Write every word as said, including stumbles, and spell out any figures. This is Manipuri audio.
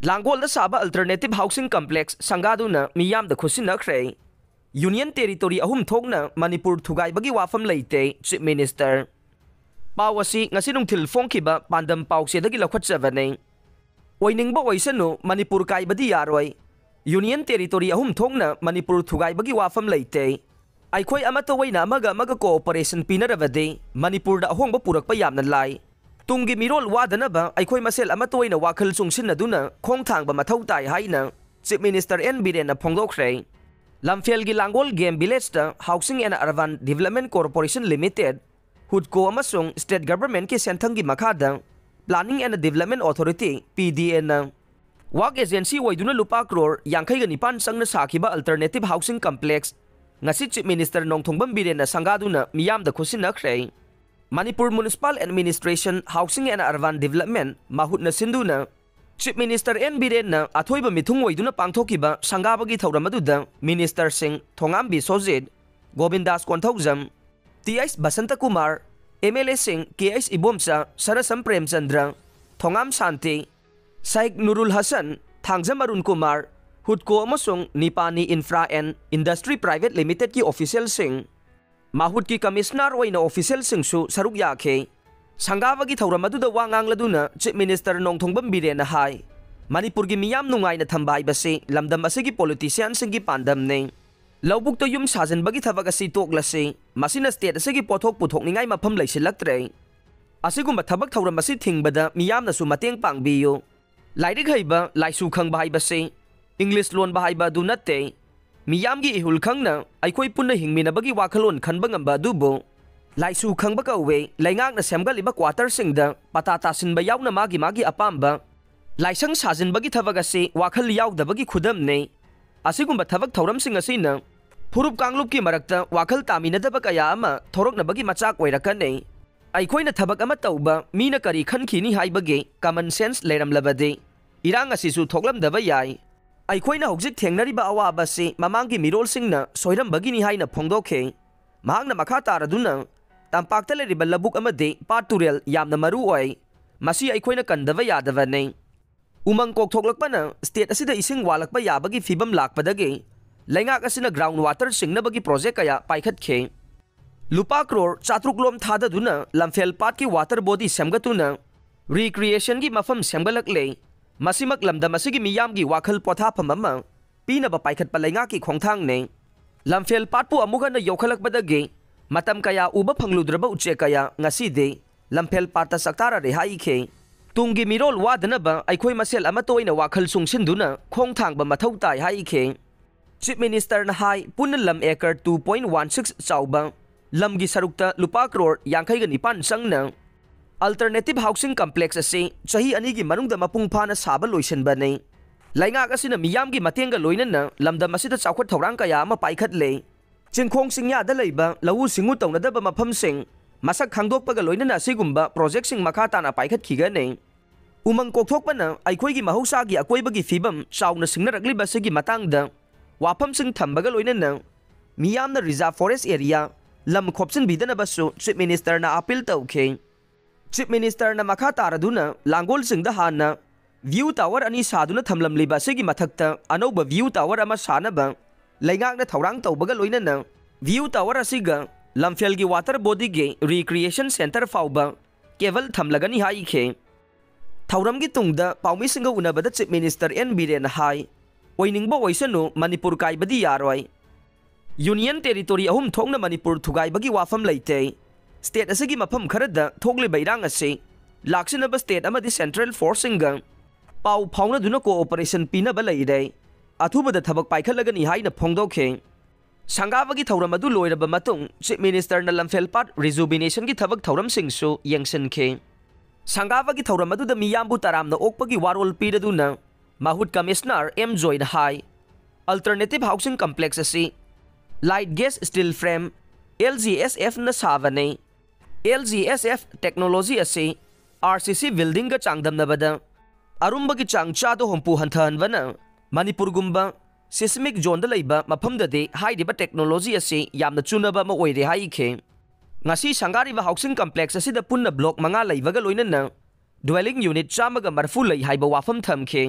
ꯂꯥꯡꯒꯣꯜꯗ ꯁꯥꯕ Alternative Housing Complex ꯁꯪꯒꯥꯗꯨꯅ ꯃꯤꯌꯥꯝꯗ ꯈꯨꯠꯁꯤꯟꯅꯈ꯭ꯔꯦ꯫ Union Territory ꯑꯍꯨꯝ ꯊꯣꯛꯅ ꯃꯅꯤꯄꯨꯔ ꯊꯨꯒꯥꯏꯕꯒꯤ ꯋꯥꯐꯝ ꯂꯩꯇꯦ, Chief Minister꯫ ꯄꯥꯎ ꯑꯁꯤ ꯉꯁꯤ ꯅꯨꯡꯊꯤꯜ ꯐꯣꯡꯈꯤꯕ ꯄꯥꯟꯗꯝ ꯄꯥꯎꯆꯦꯗꯒꯤ ꯂꯧꯈꯠꯆꯕꯅꯤ꯫ ꯑꯣꯏꯅꯤꯡꯕ ꯑꯣꯏꯁꯅꯨ, ꯃꯅꯤꯄꯨꯔ ꯀꯥꯏꯕꯗꯤ ꯌꯥꯔꯣꯏ꯫ Union Territory ꯑꯍꯨꯝ ꯊꯣꯛꯅ ꯃꯅꯤꯄꯨꯔ ꯊꯨꯒꯥꯏꯕꯒꯤ ꯋꯥꯐꯝ ꯂꯩꯇꯦ꯫ ꯑꯩꯈꯣꯏ ꯑꯃꯠꯇ ꯑꯣꯏꯅ ꯑꯃꯒ ꯑꯃꯒ cooperation ꯄꯤꯅꯔꯕꯗꯤ ꯃꯅꯤꯄꯨꯔꯗ ꯑꯍꯣꯡꯕ ꯄꯨꯔꯛꯄ ꯌꯥꯝꯅ ꯂꯥꯏ꯫ ꯇꯨꯡꯒꯤ ꯃꯤꯔꯣꯜ ꯋꯥꯗꯅꯕ ꯑꯩꯈꯣꯏ ꯃꯁꯦꯜ ꯑꯃꯠꯇ ꯑꯣꯏꯅ ꯋꯥꯈꯜ ꯆꯨꯡꯁꯤꯟꯅꯗꯨꯅ ꯈꯣꯡ ꯊꯥꯡꯕ ꯃꯊꯧ ꯇꯥꯏ ꯍꯥꯏꯅ Chief Minister N ꯕꯤꯔꯦꯟꯅ ꯐꯣꯡꯗꯣꯛꯈ꯭ꯔꯦ꯫ ꯂꯝꯐꯦꯜꯒꯤ ꯂꯥꯡꯒꯣꯜ Game Village ꯇ Housing and Urban Development Corporation Limited, HUDCO ꯑꯃꯁꯨꯡ State Government ꯀꯤ ꯁꯦꯟꯊꯪꯒꯤ ꯃꯈꯥꯗ Planning and Development Authority, P D A ꯅ work agency ꯑꯣꯏꯗꯨꯅ ꯂꯨꯄꯥ ꯀ꯭ꯔꯣꯔ ꯌꯥꯡꯈꯩꯒ ꯅꯤꯄꯥꯟ ꯆꯪꯅ ꯁꯥꯈꯤꯕ Alternative Housing Complex ꯉꯁꯤ Chief Minister ꯅꯣꯡꯊꯣꯡꯕꯝ ꯕꯤꯔꯦꯟꯅ ꯁꯪꯒꯥꯗꯨꯅ ꯃꯤꯌꯥꯝꯗ ꯈꯨꯠꯁꯤꯟꯅꯈ꯭ꯔꯦ꯫ Manipur Municipal Administration, Housing and Urban Development, MAHUD ꯅ ꯁꯤꯟꯗꯨꯅ Chief Minister N ꯕꯤꯔꯦꯟꯅ ꯑꯊꯣꯏꯕ ꯃꯤꯊꯨꯡ ꯑꯣꯏꯗꯨꯅ ꯄꯥꯡꯊꯣꯛꯈꯤꯕ ꯁꯪꯒꯥꯕꯒꯤ ꯊꯧꯔꯝ ꯑꯗꯨꯗ Minister ꯁꯤꯡ ꯊꯣꯉꯥꯝ Biswajit, ꯒꯣꯕꯤꯟꯗꯥꯁ Konthoujam, T H ꯕꯁꯟꯇꯀꯨꯃꯥꯔ, M L A ꯁꯤꯡ K H ꯏꯕꯣꯝꯆꯥ, ꯁꯅꯥꯁꯝ ꯄ꯭ꯔꯦꯝꯆꯟꯗ꯭ꯔ, ꯊꯣꯉꯥꯝ ꯁꯥꯟꯇꯤ, ꯁꯥꯏꯈ ꯅꯨꯔꯨꯜ ꯍꯁꯟ, ꯊꯥꯡꯖꯝ ꯑꯔꯨꯟ ꯀꯨꯃꯥꯔ, HUDCO ꯑꯃꯁꯨꯡ ꯅꯤꯄꯥꯅꯤ Infra and Industry Private Limited ꯀꯤ official ꯁꯤꯡ, MAHUD ꯀꯤ Commissioner ꯑꯣꯏꯅ official ꯁꯤꯡꯁꯨ ꯁꯔꯨꯛ ꯌꯥꯈꯤ꯫ ꯁꯪꯒꯥꯕꯒꯤ ꯊꯧꯔꯝ ꯑꯗꯨꯗ ꯋꯥ ꯉꯥꯡꯂꯗꯨꯅ Chief Minister ꯅꯣꯡꯊꯣꯡꯕꯝ ꯕꯤꯔꯦꯟꯅ ꯍꯥꯏ, ꯃꯅꯤꯄꯨꯔꯒꯤ ꯃꯤꯌꯥꯝ ꯅꯨꯡꯉꯥꯏꯅ ꯊꯝꯕ ꯍꯥꯏꯕꯁꯤ ꯂꯝꯗꯝ ꯑꯁꯤꯒꯤ politician ꯁꯤꯡꯒꯤ ꯄꯥꯟꯗꯝꯅꯤ꯫ ꯂꯧꯕꯨꯛꯇ ꯌꯨꯝ ꯁꯥꯖꯤꯟꯕꯒꯤ ꯊꯕꯛ ꯑꯁꯤ ꯇꯣꯛꯂꯁꯤ, ꯃꯁꯤꯅ state ꯑꯁꯤꯒꯤ ꯄꯣꯠꯊꯣꯛ ꯄꯨꯊꯣꯛꯅꯤꯡꯉꯥꯏ ꯃꯐꯝ ꯂꯩꯁꯤꯜꯂꯛꯇ꯭ꯔꯦ꯫ ꯑꯁꯤꯒꯨꯝꯕ ꯊꯕꯛ ꯊꯧꯔꯝ ꯑꯁꯤ ꯊꯤꯡꯕꯗ ꯃꯤꯌꯥꯝꯅꯁꯨ ꯃꯇꯦꯡ ꯄꯥꯡꯕꯤꯌꯨ꯫ ꯂꯥꯏꯔꯤꯛ ꯍꯩꯕ, ꯂꯥꯏꯁꯨ ꯈꯪꯕ ꯍꯥꯏꯕꯁꯤ English ꯂꯣꯟꯕ ꯍꯥꯏꯕ ꯑꯗꯨ ꯅꯠꯇꯦ꯫ ꯃꯤꯌꯥꯝꯒꯤ ꯏꯍꯨꯜ ꯈꯪꯅ ꯑꯩꯈꯣꯏ ꯄꯨꯟꯅ ꯍꯤꯡꯃꯤꯟꯅꯕꯒꯤ ꯋꯥꯈꯜꯂꯣꯟ ꯈꯟꯕ ꯉꯝꯕ ꯑꯗꯨꯕꯨ ꯂꯥꯏꯁꯨ ꯈꯪꯕ ꯀꯧꯋꯦ꯫ ꯂꯩꯉꯥꯛꯅ ꯁꯦꯝꯒꯠꯂꯤꯕ quarter ꯁꯤꯡꯗ ꯄꯇꯥ ꯇꯥꯁꯤꯟꯕ ꯌꯥꯎꯅ ꯃꯥꯒꯤ ꯃꯥꯒꯤ ꯑꯄꯥꯝꯕ ꯂꯥꯏꯁꯪ ꯁꯥꯖꯤꯟꯕꯒꯤ ꯊꯕꯛ ꯑꯁꯤ ꯋꯥꯈꯜ ꯌꯥꯎꯗꯕꯒꯤ ꯈꯨꯗꯝꯅꯤ꯫ ꯑꯁꯤꯒꯨꯝꯕ ꯊꯕꯛ ꯊꯧꯔꯝꯁꯤꯡ ꯑꯁꯤꯅ ꯐꯨꯔꯨꯞ ꯀꯥꯡꯂꯨꯞꯀꯤ ꯃꯔꯛꯇ ꯋꯥꯈꯜ ꯇꯥꯃꯤꯟꯅꯗꯕ ꯀꯌꯥ ꯑꯃ ꯊꯣꯔꯛꯅꯕꯒꯤ ꯃꯆꯥꯛ ꯑꯣꯏꯔꯛꯀꯅꯤ꯫ ꯑꯩꯈꯣꯏꯅ ꯊꯕꯛ ꯑꯃ ꯇꯧꯕ ꯃꯤꯅ ꯀꯔꯤ ꯈꯟꯈꯤꯅꯤ ꯍꯥꯏꯕꯒꯤ common sense ꯂꯩꯔꯝꯂꯕꯗꯤ ꯏꯔꯥꯡ ꯑꯁꯤꯁꯨ ꯊꯣꯛꯂꯝꯗꯕ ꯌꯥꯏ꯫ ꯑꯩꯈꯣꯏꯅ ꯍꯧꯖꯤꯛ ꯊꯦꯡꯅꯔꯤꯕ ꯑꯋꯥꯕ ꯑꯁꯤ ꯃꯃꯥꯡꯒꯤ ꯃꯤꯔꯣꯜꯁꯤꯡꯅ ꯁꯣꯏꯔꯝꯕꯒꯤꯅꯤ ꯍꯥꯏꯅ ꯐꯣꯡꯗꯣꯛꯈꯤ꯫ ꯃꯍꯥꯛꯅ ꯃꯈꯥ ꯇꯥꯔꯗꯨꯅ, ꯇꯝꯄꯥꯛꯇ ꯂꯩꯔꯤꯕ ꯂꯧꯕꯨꯛ ꯑꯃꯗꯤ ꯄꯥꯠ ꯇꯨꯔꯦꯜ ꯌꯥꯝꯅ ꯃꯔꯨ ꯑꯣꯏ꯫ ꯃꯁꯤ ꯑꯩꯈꯣꯏꯅ ꯀꯟꯗꯕ ꯌꯥꯗꯕꯅꯤ꯫ ꯎꯃꯪ ꯀꯣꯛꯊꯣꯛꯂꯛꯄꯅ state ꯑꯁꯤꯗ ꯏꯁꯤꯡ ꯋꯥꯠꯂꯛꯄ ꯌꯥꯕꯒꯤ ꯐꯤꯕꯝ ꯂꯥꯛꯄꯗꯒꯤ ꯂꯩꯉꯥꯛ ꯑꯁꯤꯅ ground water ꯁꯤꯡꯅꯕꯒꯤ project ꯀꯌꯥ ꯄꯥꯏꯈꯠꯈꯤ꯫ ꯂꯨꯄꯥ ꯀ꯭ꯔꯣꯔ ꯆꯥꯇ꯭ꯔꯨꯛ ꯂꯣꯝ ꯊꯥꯗꯗꯨꯅ ꯂꯝꯐꯦꯜ ꯄꯥꯠꯀꯤ water body ꯁꯦꯝꯒꯠꯇꯨꯅ recreationꯒꯤ ꯃꯐꯝ ꯁꯦꯝꯒꯠꯂꯛꯂꯦ꯫ ꯃꯁꯤꯃꯛ ꯂꯝꯗꯝ ꯑꯁꯤꯒꯤ ꯃꯤꯌꯥꯝꯒꯤ ꯋꯥꯈꯜ ꯄꯣꯊꯥꯐꯝ ꯑꯃ ꯄꯤꯅꯕ ꯄꯥꯏꯈꯠꯄ ꯂꯩꯉꯥꯛꯀꯤ ꯈꯣꯡꯊꯥꯡꯅꯤ꯫ ꯂꯝꯐꯦꯜ ꯄꯥꯠꯄꯨ ꯑꯃꯨꯛ ꯍꯟꯅ ꯌꯣꯛꯈꯠꯂꯛꯄꯗꯒꯤ ꯃꯇꯝ ꯀꯌꯥ ꯎꯕ ꯐꯪꯂꯨꯗ꯭ꯔꯕ ꯎꯆꯦꯛ ꯀꯌꯥ ꯉꯁꯤꯗꯤ ꯂꯝꯐꯦꯜ ꯄꯥꯠꯇ ꯆꯥꯛꯇꯥꯔꯔꯦ ꯍꯥꯏꯈꯤ꯫ ꯇꯨꯡꯒꯤ ꯃꯤꯔꯣꯜ ꯋꯥꯗꯅꯕ ꯑꯩꯈꯣꯏ ꯃꯁꯦꯜ ꯑꯃꯠꯇ ꯑꯣꯏꯅ ꯋꯥꯈꯜ ꯆꯨꯡꯁꯤꯟꯗꯨꯅ ꯈꯣꯡ ꯊꯥꯡꯕ ꯃꯊꯧ ꯇꯥꯏ ꯍꯥꯏꯈꯤ꯫ Chief Ministerꯅ ꯍꯥꯏ, ꯄꯨꯟꯅ ꯂꯝ acre two point one six ꯆꯥꯎꯕ ꯂꯝꯒꯤ ꯁꯔꯨꯛꯇ ꯂꯨꯄꯥ ꯀ꯭ꯔꯣꯔ ꯌꯥꯡꯈꯩꯒ ꯅꯤꯄꯥꯟ ꯆꯪꯅ alternative housing complex ꯑꯁꯤ ꯆꯍꯤ ꯑꯅꯤꯒꯤ ꯃꯅꯨꯡꯗ ꯃꯄꯨꯡ ꯐꯥꯅ ꯁꯥꯕ ꯂꯣꯏꯁꯤꯟꯕꯅꯤ꯫ ꯂꯩꯉꯥꯛ ꯑꯁꯤꯅ ꯃꯤꯌꯥꯝꯒꯤ ꯃꯇꯦꯡꯒ ꯂꯣꯏꯅꯅ ꯂꯝꯗꯝ ꯑꯁꯤꯗ ꯆꯥꯎꯈꯠ ꯊꯧꯔꯥꯡ ꯀꯌꯥ ꯑꯃ ꯄꯥꯏꯈꯠꯂꯦ꯫ ꯆꯤꯡꯈꯣꯡ ꯆꯤꯡꯌꯥꯗ ꯂꯩꯕ ꯂꯧꯎ ꯁꯤꯡꯎ ꯇꯧꯅꯗꯕ ꯃꯐꯝꯁꯤꯡ ꯃꯁꯛ ꯈꯪꯗꯣꯛꯄꯒ ꯂꯣꯏꯅꯅ ꯑꯁꯤꯒꯨꯝꯕ projectꯁꯤꯡ ꯃꯈꯥ ꯇꯥꯅ ꯄꯥꯏꯈꯠꯈꯤꯒꯅꯤ꯫ ꯎꯃꯪ ꯀꯣꯛꯊꯣꯛꯄꯅ ꯑꯩꯈꯣꯏꯒꯤ ꯃꯍꯧꯁꯥꯒꯤ ꯑꯀꯣꯏꯕꯒꯤ ꯐꯤꯕꯝ ꯆꯥꯎꯅ ꯁꯤꯡꯅꯔꯛꯂꯤꯕ ꯑꯁꯤꯒꯤ ꯃꯇꯥꯡꯗ ꯋꯥꯐꯝꯁꯤꯡ ꯊꯝꯕꯒ ꯂꯣꯏꯅꯅ ꯃꯤꯌꯥꯝꯅ reserve forest area ꯂꯝ ꯈꯣꯞꯆꯤꯟꯕꯤꯗꯅꯕꯁꯨ Chief Ministerꯅ appeal ꯇꯧꯈꯤ꯫ Chief Ministerꯅ ꯃꯈꯥ ꯇꯥꯔꯗꯨꯅ ꯂꯥꯡꯒꯣꯜꯁꯤꯡꯗ ꯍꯥꯟꯅ view tower ꯑꯅꯤ ꯁꯥꯗꯨꯅ ꯊꯝꯂꯝꯂꯤꯕ ꯑꯁꯤꯒꯤ ꯃꯊꯛꯇ ꯑꯅꯧꯕ view tower ꯑꯃ ꯁꯥꯅꯕ ꯂꯩꯉꯥꯛꯅ ꯊꯧꯔꯥꯡ ꯇꯧꯕꯒ ꯂꯣꯏꯅꯅ view tower ꯑꯁꯤꯒ ꯂꯝꯐꯦꯜꯒꯤ water bodyꯒꯤ recreation centre ꯐꯥꯎꯕ cable ꯊꯝꯂꯒꯅꯤ ꯍꯥꯏꯈꯤ꯫ ꯊꯧꯔꯝꯒꯤ ꯇꯨꯡꯗ ꯄꯥꯎꯃꯤꯁꯤꯡꯒ ꯎꯅꯕꯗ Chief Minister N ꯕꯤꯔꯦꯟꯅ ꯍꯥꯏ, ꯑꯣꯏꯅꯤꯡꯕ ꯑꯣꯏꯁꯅꯨ, ꯃꯅꯤꯄꯨꯔ ꯀꯥꯏꯕꯗꯤ ꯌꯥꯔꯣꯏ꯫ Union territory ꯑꯍꯨꯝ ꯊꯣꯛꯅ ꯃꯅꯤꯄꯨꯔ ꯊꯨꯒꯥꯏꯕꯒꯤ ꯋꯥꯐꯝ ꯂꯩꯇꯦ꯫ State ꯑꯁꯤꯒꯤ ꯃꯐꯝ ꯈꯔꯗ ꯊꯣꯛꯂꯤꯕ ꯏꯔꯥꯡ ꯑꯁꯤ ꯂꯥꯛꯁꯤꯟꯅꯕ state ꯑꯃꯗꯤ central forceꯁꯤꯡꯒ ꯄꯥꯎ ꯐꯥꯎꯅꯗꯨꯅ cooperation ꯄꯤꯅꯕ ꯂꯩꯔꯦ꯫ ꯑꯊꯨꯕꯗ ꯊꯕꯛ ꯄꯥꯏꯈꯠꯂꯒꯅꯤ ꯍꯥꯏꯅ ꯐꯣꯡꯗꯣꯛꯈꯤ꯫ ꯁꯪꯒꯥꯕꯒꯤ ꯊꯧꯔꯝ ꯑꯗꯨ ꯂꯣꯏꯔꯕ ꯃꯇꯨꯡ Chief Ministerꯅ ꯂꯝꯐꯦꯜ ꯄꯥꯠ rejuvenationꯒꯤ ꯊꯕꯛ ꯊꯧꯔꯝꯁꯤꯡꯁꯨ ꯌꯦꯡꯁꯤꯟꯈꯤ꯫ ꯁꯪꯒꯥꯕꯒꯤ ꯊꯧꯔꯝ ꯑꯗꯨꯗ ꯃꯤꯌꯥꯝꯕꯨ ꯇꯔꯥꯝꯅ ꯑꯣꯛꯄꯒꯤ ꯋꯥꯔꯣꯜ ꯄꯤꯔꯗꯨꯅ ꯃꯍꯨꯠ Commissioner ꯑꯦꯝ ꯖꯣꯏꯅ ꯍꯥꯏ, alternative housing complex ꯑꯁꯤ light gauge steel frame, LGSFꯅ ꯁꯥꯕꯅꯤ꯫ LGSF technology ꯑꯁꯤ RCC buildingꯒ ꯆꯥꯡꯗꯝꯅꯕꯗ ꯑꯔꯨꯝꯕꯒꯤ ꯆꯥꯡ ꯆꯥꯗ ꯍꯨꯝꯐꯨ ꯍꯟꯊꯍꯟꯕꯅ ꯃꯅꯤꯄꯨꯔꯒꯨꯝꯕ seismic zoneꯗ ꯂꯩꯕ ꯃꯐꯝꯗꯗꯤ ꯍꯥꯏꯔꯤꯕ technology ꯑꯁꯤ ꯌꯥꯝꯅ ꯆꯨꯅꯕ ꯑꯃ ꯑꯣꯏꯔꯦ ꯍꯥꯏꯈꯤ꯫ ꯉꯁꯤ ꯁꯪꯒꯥꯔꯤꯕ housing complex ꯑꯁꯤꯗ ꯄꯨꯟꯅ block ꯃꯉꯥ ꯂꯩꯕꯒ ꯂꯣꯏꯅꯅ ꯗ꯭ꯋꯦꯂꯤꯡ ꯌꯨꯅꯤꯠ ꯆꯥꯝꯃꯒ ꯃꯔꯤꯐꯨ ꯂꯩ ꯍꯥꯏꯕ ꯋꯥꯐꯝ ꯊꯝꯈꯤ꯫